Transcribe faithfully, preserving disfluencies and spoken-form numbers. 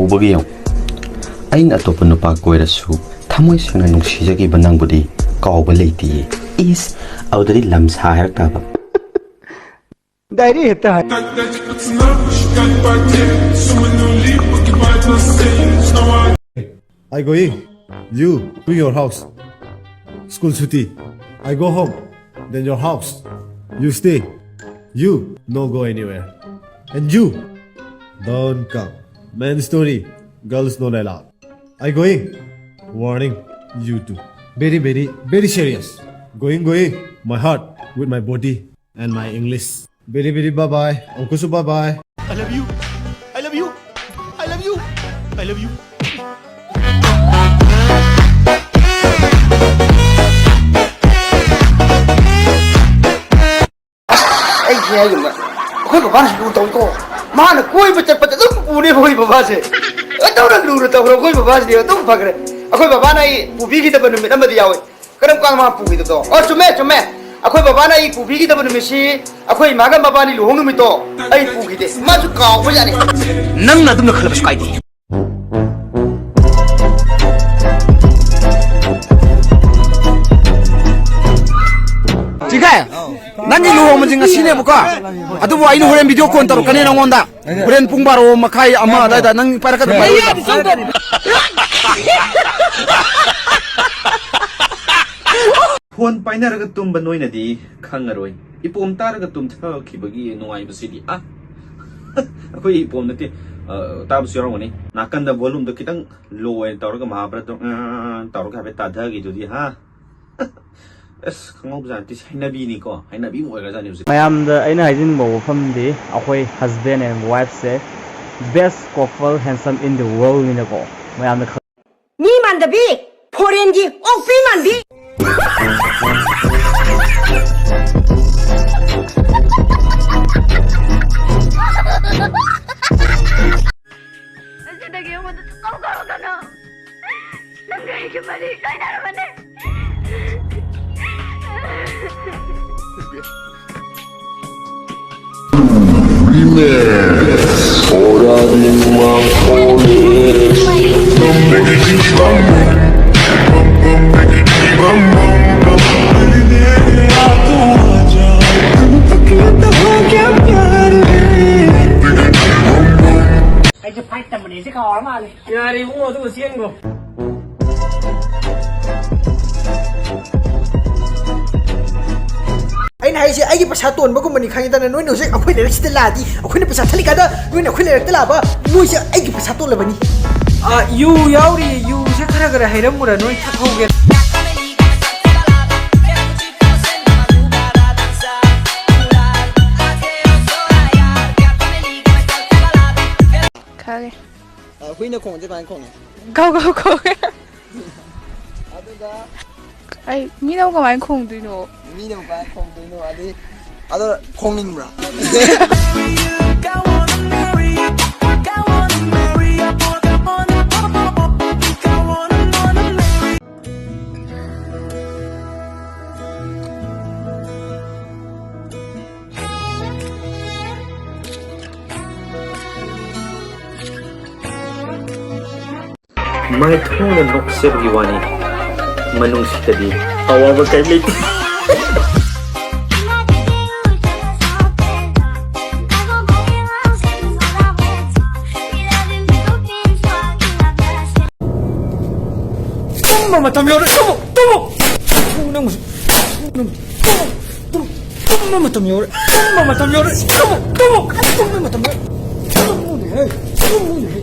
ꯎꯕꯒꯤ ꯌꯦꯡꯉꯨ꯫ ꯑꯩꯅ ꯑꯇꯣꯞꯄ ꯅꯨꯄꯥ ꯀꯣꯏꯔꯁꯨ ꯊꯃꯣꯏ ꯁꯦꯡꯅ ꯅꯨꯡꯁꯤꯖꯈꯤꯕ ꯅꯪꯕꯨꯗꯤ ꯀꯥꯎꯕ ꯂꯩꯇꯤꯌꯦ꯫ ꯏꯁ, ꯑꯗꯨꯗꯗꯤ ꯂꯝꯁꯥ ꯍꯥꯏꯔꯛ ꯇꯥꯕ꯫ Diary ꯍꯦꯛꯇ ꯍꯥꯏ꯫ I going. You to your house. School chutti. I go home. Then your house. You stay. You no go anywhere. And you don't come. Mandatory. Girls not allowed. I going. Warning. You too. Very, very, very serious. Going, going. My heart with my body and my English. Very, very bye bye. Uncle su bye bye. I love you. I love you. I love you. I love you. ꯑꯩꯁꯦ ꯍꯥꯏꯒꯨꯝꯕ ꯑꯩꯈꯣꯏ ꯕꯕꯥꯅꯁꯨ ꯂꯨ ꯇꯧꯏꯀꯣ꯫ ꯃꯥꯅ ꯀꯣꯏꯕ ꯆꯠꯄꯗ ꯑꯗꯨꯝ ꯄꯨꯅꯦ ꯑꯩꯈꯣꯏ ꯕꯕꯥꯁꯦ꯫ ꯑꯗꯨꯝꯅ ꯂꯨꯅ ꯇꯧꯈ꯭ꯔꯦ ꯑꯩꯈꯣꯏ ꯕꯕꯥꯁꯤꯗꯤ꯫ ꯑꯗꯨꯝ ꯐꯈ꯭ꯔꯦ꯫ ꯑꯩꯈꯣꯏ ꯕꯕꯥꯅ ꯑꯩ ꯄꯨꯕꯤꯈꯤꯗꯕ ꯅꯨꯃꯤꯠ ꯑꯃꯗꯤ ꯌꯥꯎꯋꯦ꯫ ꯀꯔꯝ ꯀꯥꯟ ꯃꯥ ꯄꯨꯈꯤꯗꯕꯗꯣ? ꯑꯣ, ꯆꯨꯝꯃꯦ, ꯆꯨꯝꯃꯦ꯫ ꯑꯩꯈꯣꯏ ꯕꯕꯥꯅ ꯑꯩ ꯄꯨꯕꯤꯈꯤꯗꯕ ꯅꯨꯃꯤꯠꯁꯤ ꯑꯩꯈꯣꯏ ꯏꯃꯥꯒ ꯃꯕꯥꯅꯤ ꯂꯨꯍꯣꯡ ꯅꯨꯃꯤꯠꯇꯣ ꯑꯩ ꯄꯨꯈꯤꯗꯦ꯫ ꯃꯥꯁꯨ ꯀꯥꯎꯕꯖꯥꯠꯅꯤ꯫ ꯅꯪꯅ ꯑꯗꯨꯝꯅ ꯈꯜꯂꯕꯁꯨ ꯀꯥꯏꯗꯦ꯫ ꯆꯤꯡꯈꯥꯏ, ꯅꯪꯒꯤ ꯂꯨꯍꯣꯡꯕꯁꯤ ꯉꯁꯤꯅꯦꯕꯀꯣ꯫ ꯑꯗꯨꯕꯨ ꯑꯩꯅ ꯍꯣꯔꯦꯟ video call ꯇꯧꯔꯛꯀꯅꯤ ꯅꯪꯉꯣꯟꯗ꯫ ꯍꯣꯔꯦꯟ ꯄꯨꯡ ꯕꯥꯔꯣ ꯃꯈꯥꯏ, ꯑꯃ ꯑꯗꯨꯋꯥꯏꯗ ꯅꯪ ꯄꯥꯏꯔꯛꯀꯗꯕ꯫ ꯐꯣꯟ ꯄꯥꯏꯅꯔꯒ ꯇꯨꯝꯕ ꯅꯣꯏꯅꯗꯤ ꯈꯪꯉꯔꯣꯏ꯫ ꯏꯄꯣꯝ ꯇꯥꯔꯒ ꯇꯨꯝꯊꯈꯤꯕꯒꯤ ꯅꯨꯡꯉꯥꯏꯕꯁꯤꯗꯤ꯫ ꯑ, ꯑꯩꯈꯣꯏ ꯏꯄꯣꯝ ꯅꯠꯇꯦ꯫ ꯑ, ꯇꯥꯕꯁꯨ ꯌꯥꯎꯔꯝꯒꯅꯤ꯫ ꯅꯥꯀꯟꯗ volume ꯗꯣ ꯈꯤꯇꯪ low ꯑꯣꯏꯅ ꯇꯧꯔꯒ ꯃꯍꯥꯚꯥꯔꯠꯇꯣ, ꯑ, ꯇꯧꯔꯒ ꯍꯥꯏꯐꯦꯠ ꯇꯥꯊꯈꯤꯗꯨꯗꯤ꯫ ꯍꯥ? ꯑꯁ, ꯈꯪꯍꯧꯕꯖꯥꯠ ꯅꯠꯇꯦ꯫ ꯍꯩꯅꯕꯤꯅꯤꯀꯣ, ꯍꯩꯅꯕꯤ ꯑꯃ ꯑꯣꯏꯈ꯭ꯔꯖꯥꯠꯅꯤ ꯍꯧꯖꯤꯛ꯫ ꯃꯌꯥꯝꯗ ꯑꯩꯅ ꯍꯥꯏꯖꯅꯤꯡꯕ ꯋꯥꯐꯝꯗꯤ, ꯑꯩꯈꯣꯏ husband and wife say best couple, handsome in the world ꯅꯤꯅꯀꯣ꯫ ꯃꯌꯥꯝꯅ ꯈꯪ- ꯃꯤ ꯃꯥꯟꯗꯕꯤ, foreign ꯒꯤ ꯑꯣꯛꯄꯤ ꯃꯥꯟꯕꯤ꯫ ꯉꯁꯤꯗꯒꯤ ꯑꯩꯉꯣꯟꯗ ꯁꯨꯡꯀꯧ ꯀꯧꯔꯛꯀꯅꯨ꯫ ꯅꯪꯒ ꯑꯩꯒꯤ ꯃꯔꯤ ꯀꯥꯏꯅꯔꯕꯅꯦ꯫ Remix. Ora de uma folha. ꯑꯩꯁꯦ ꯐꯥꯏꯠ ꯇꯝꯕꯅꯦꯁꯦ ꯀꯥꯎꯔ ꯃꯥꯜꯂꯦ꯫ ꯌꯥꯔꯦ ꯏꯕꯨꯡꯉꯣ, ꯑꯗꯨꯒ ꯆꯦꯟꯈꯣ꯫ ꯑꯩꯅ ꯍꯥꯏꯁꯦ ꯑꯩꯒꯤ ꯄꯩꯁꯥ ꯇꯣꯟꯕꯒꯨꯝꯕꯅꯤ ꯈꯪꯉꯤꯗꯅ꯫ ꯅꯣꯏꯅ ꯍꯧꯖꯤꯛ ꯑꯩꯈꯣꯏ ꯂꯩꯔꯛꯁꯤꯗ ꯂꯥꯛꯑꯗꯤ, ꯑꯩꯈꯣꯏꯅ ꯄꯩꯁꯥ ꯊꯠꯂꯤꯀꯥꯟꯗ ꯅꯣꯏꯅ ꯑꯩꯈꯣꯏ ꯂꯩꯔꯛꯇ ꯂꯥꯛꯑꯕ, ꯅꯣꯏꯁꯦ ꯑꯩꯒꯤ ꯄꯩꯁꯥ ꯇꯣꯜꯂꯕꯅꯤ꯫ ꯑꯥ, ꯌꯨ ꯌꯥꯎꯔꯤ, ꯌꯨꯁꯦ ꯈꯔ ꯈꯔ ꯍꯩꯔꯝꯃꯨꯔ, ꯅꯣꯏ ꯊꯛꯍꯧꯒꯦ꯫ ꯈꯪꯉꯦ꯫ ꯑ, ꯍꯨꯏꯅ ꯈꯣꯡꯕꯁꯦ ꯀꯃꯥꯏꯅ ꯈꯣꯡꯉꯦ? ꯒꯧ ꯒꯧ ꯈꯣꯡꯉꯦ꯫ ꯑꯗꯨꯒ ꯑꯩ, ꯃꯤꯅ ꯀꯃꯥꯏꯅ ꯈꯣꯡꯗꯣꯏꯅꯣ? ꯃꯤꯅ ꯀꯃꯥꯏꯅ ꯈꯣꯡꯗꯣꯏꯅꯣ? ꯑꯗꯩ, ꯑꯗꯣ ꯈꯣꯡꯅꯤꯡꯕ꯭ꯔꯥ? ꯃꯥꯏꯊꯣꯡꯗ ꯅꯣꯛꯆꯕꯒꯤ ꯋꯥꯅꯤ, ꯃꯅꯨꯡꯁꯤꯗꯗꯤ ꯑꯋꯥꯕ ꯀꯔꯤꯝ ꯂꯩꯇꯦ꯫ ꯇꯨꯝꯕ ꯃꯇꯝ ꯌꯧꯔꯦ꯫ ꯇꯨꯝꯃꯨ, ꯇꯨꯝꯃꯨ꯫ ꯇꯨꯝꯃꯨ ꯅꯪꯕꯨꯁꯨ꯫ ꯇꯨꯝꯃꯨ, ꯇꯨꯝꯃꯨ, ꯇꯨꯝꯃꯨ꯫ ꯇꯨꯝꯕ ꯃꯇꯝ ꯌꯧꯔꯦ꯫ ꯇꯨꯝꯕ ꯃꯇꯝ ꯌꯧꯔꯦ꯫ ꯇꯨꯝꯃꯨ, ꯇꯨꯝꯃꯨ꯫ ꯇꯨꯝꯕ ꯃꯇꯝ ꯌꯧꯔꯦ꯫ ꯇꯨꯝꯃꯨꯅꯦꯍꯦ꯫ ꯇꯨꯝꯃꯨꯅꯦ꯫